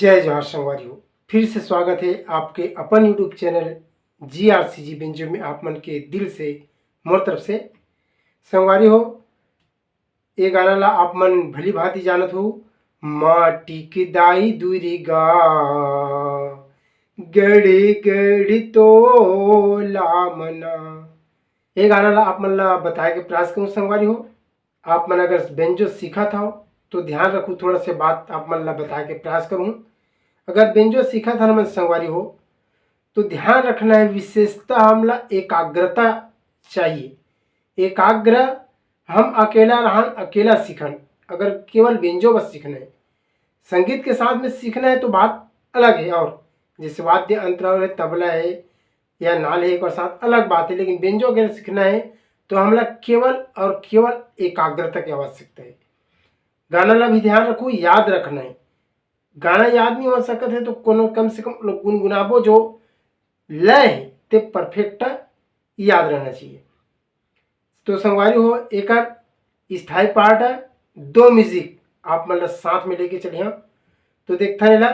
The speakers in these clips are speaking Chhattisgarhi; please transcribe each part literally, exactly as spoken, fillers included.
जय जोहार संगवारी हो, फिर से स्वागत है आपके अपन YouTube चैनल जी आर सी जी बेंजो में। आप मन के दिल से, मोर तरफ से। संगवारी हो, ये गाना ला आप मन भली भांति जानत हो, माटी के दाई दुरी गा, गड़ी गड़ी तोला मना। ये गाना ला आप मन ला बताए के प्रयास करूँ संगवारी हो। आप मन अगर बेंजो सीखत हव तो ध्यान रखू, थोड़ा से बात आप मन ला बताए के प्रयास करूँ। अगर बेंजो सीखत हन मन संगवारी हो तो ध्यान रखना है, विशेषता हमला एकाग्रता चाहिए। एकाग्र हम अकेला रहन, अकेला सीखन, अगर केवल बेंजो बस सीखना है। संगीत के साथ में सीखना है तो बात अलग है, और जैसे वाद्य अंतरा है, तबला है या नाल है, एक और साथ अलग बात है, लेकिन बेंजो अगर सीखना है तो हमला केवल और केवल एकाग्रता की आवश्यकता है। गाना ला भी ध्यान रखू, याद रखना है। गाना याद नहीं हो सकत है तो कोनो कम से कम गुनगुनाबो, जो लय है ते परफेक्ट याद रहना चाहिए। तो संगवारी हो, एकर स्थाई पार्ट है, दो म्यूजिक आप मन ला साथ में लेके चलिहा। तो देखथन एला,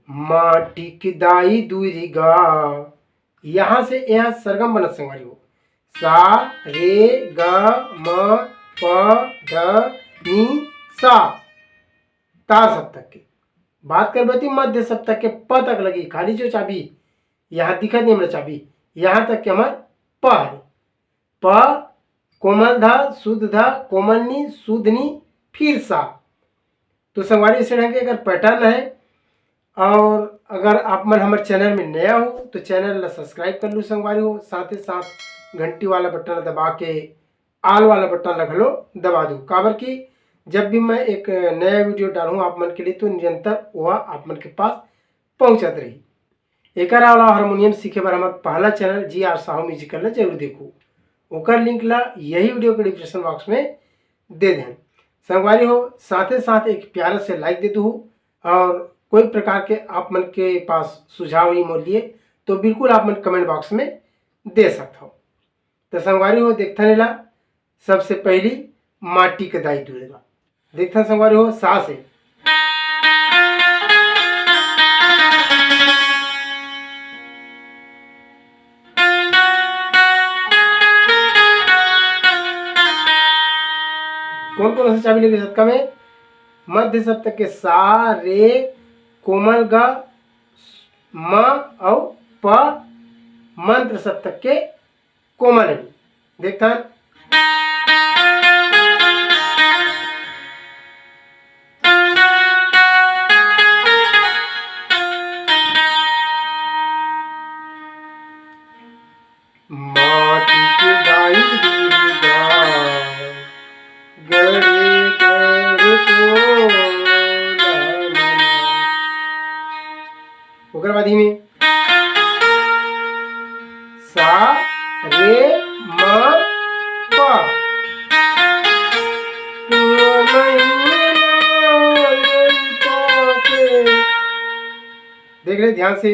माटी के दाई दुई गा, यहाँ से यहाँ सरगम बनत संगवारी हो, सा रे ग म प ध नी सा, तार सप्तक के। बात करबे तो मध्य सप्तक के प तक लगी, खाली जो चाबी यहाँ दिखत नहीं हमला चाबी, यहाँ तक के हमर प हरे। प कोमल ध, शुद्ध ध, कोमल नी, शुद्ध नी, फिर सा। तो संगवारी, इसे ढंग के अगर पैटर्न है, और अगर आप मन हमर चैनल में नया हो तो चैनल ला सब्सक्राइब कर लू संगवारी हो, साथ ही साथ घंटी वाला बटन ला दबा के आल वाला बटन ला घलो दबा दू, काबर कि जब भी मैं एक नया वीडियो डालूँ आप मन के लिए तो निरंतर वह आप मन के पास पहुँचत रही। एकर अलावा हारमोनियम सीखे बर हमर पहला चैनल जी आर साहू म्यूजिकल ला जरूर देखू, ओकर लिंक ला यही वीडियो के डिस्क्रिप्शन बॉक्स में दे दें। संगवारी हो, साथे साथ एक प्यारा से लाइक दे दू, और कोई प्रकार के आप मन के पास सुझाव ही मोर लिए तो बिल्कुल आप मन कमेंट बॉक्स में दे सकत हो। तो संगवारी हो, देखथन एला सबसे पहली माटी के दाई दुरेगा। देखथन संगवारी हो, सा से। कौन कौन से चाबी लेके झटका में? मध्य सप्तक के सा, रे, कोमल ग, म अउ प, मंत्र सप्तक के कोमल नी। देखथन। माटी के दाई दुर्गा, गड़े गड़े तोला मना। ओकर बाद ही में सा रे म प। देख ले ध्यान से,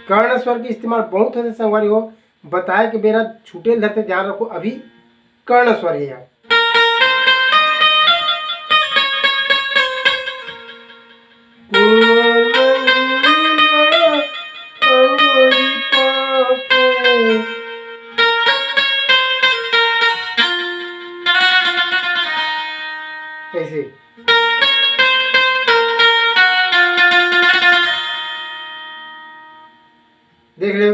कर्ण स्वर के इस्तेमाल बहुत होथे संगवारी हो। बताए के बेरा छूटे ल धरथे, ध्यान रखो, अभी कर्ण स्वर हे यहाँ। ऐसे देख लो।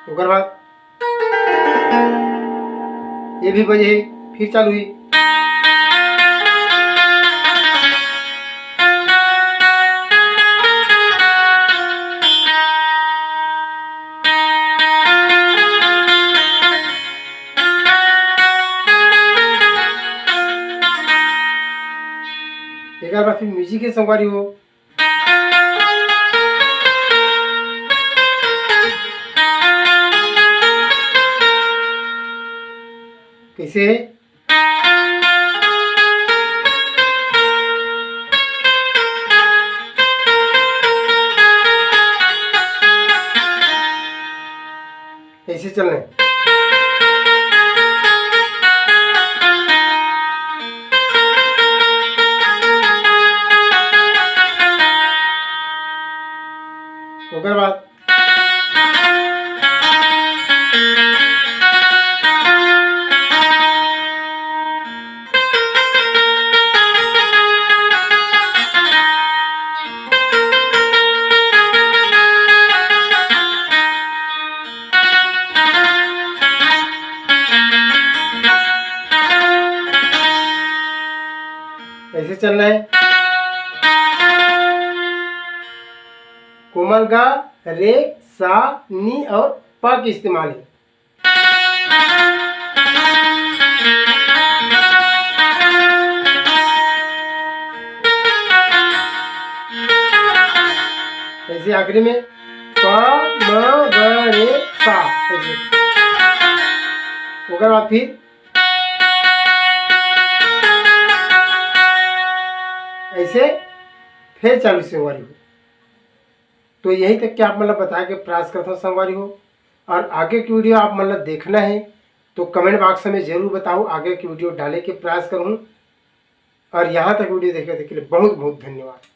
ओकर बाद ये भी बजे, फिर चालू हुई। एक बार फिर म्यूजिक के संगवारी हो। कैसे? ऐसे चलना है। ओकर बाद ऐसे चलना है। कोमल गा, रे, सा, नी और पा के इस्तेमाल है। ऐसे आखिरी में प, म, ग, रे, सा, ऐसे। ओकर बाद फिर ऐसे, फिर चालू संगवारी हो। तो यही तक के आप मन ला बता के प्रयास करता हूँ संगवारी हो। और आगे की वीडियो आप मन ला देखना है तो कमेंट बॉक्स में जरूर बताओ, आगे की वीडियो डाले के प्रयास करूँ। और यहाँ तक वीडियो देखे के लिए बहुत बहुत धन्यवाद।